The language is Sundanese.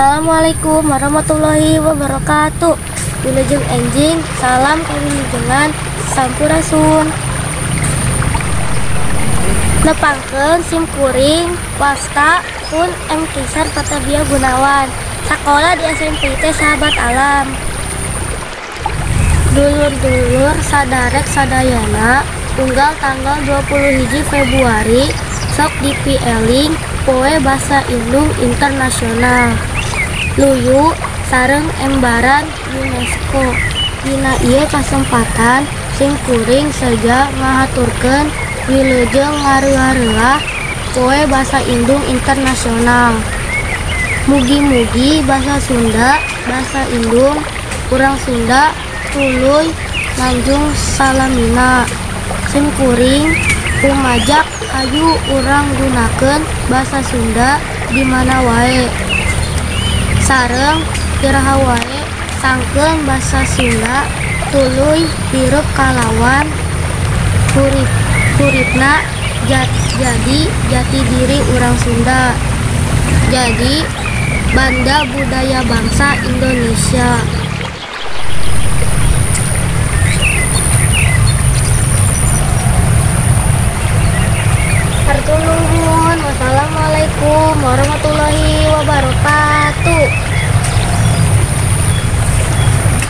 Assalamualaikum warahmatullahi wabarakatuh. Wilujeng enjing, salam kawilujengan, sampurasun. Nepangkeun sim kuring wasta pun M Kisar Patabia Gunawan. Sakola di SMPT Sahabat Alam. Dulur-dulur sadarek sadayana unggal tanggal 20 Februari sok dipieling poe Basa Indung Internasional. Luyu sareng embaran UNESCO. Dina ieu kasempatan sim kuring seja ngahaturkeun wilujeng ngareureuah poe Basa Indung Internasional. Mugi-mugi basa Sunda, basa Indung, urang Sunda tuluy nanjung salamina. Sim kuring kumajak hayu urang gunakeun basa Sunda di mana wae. Sareng iraha wae sangkeun basa Sunda tuluy hirup kalawan huripna jadi jati diri urang Sunda. Jadi banda budaya bangsa Indonesia.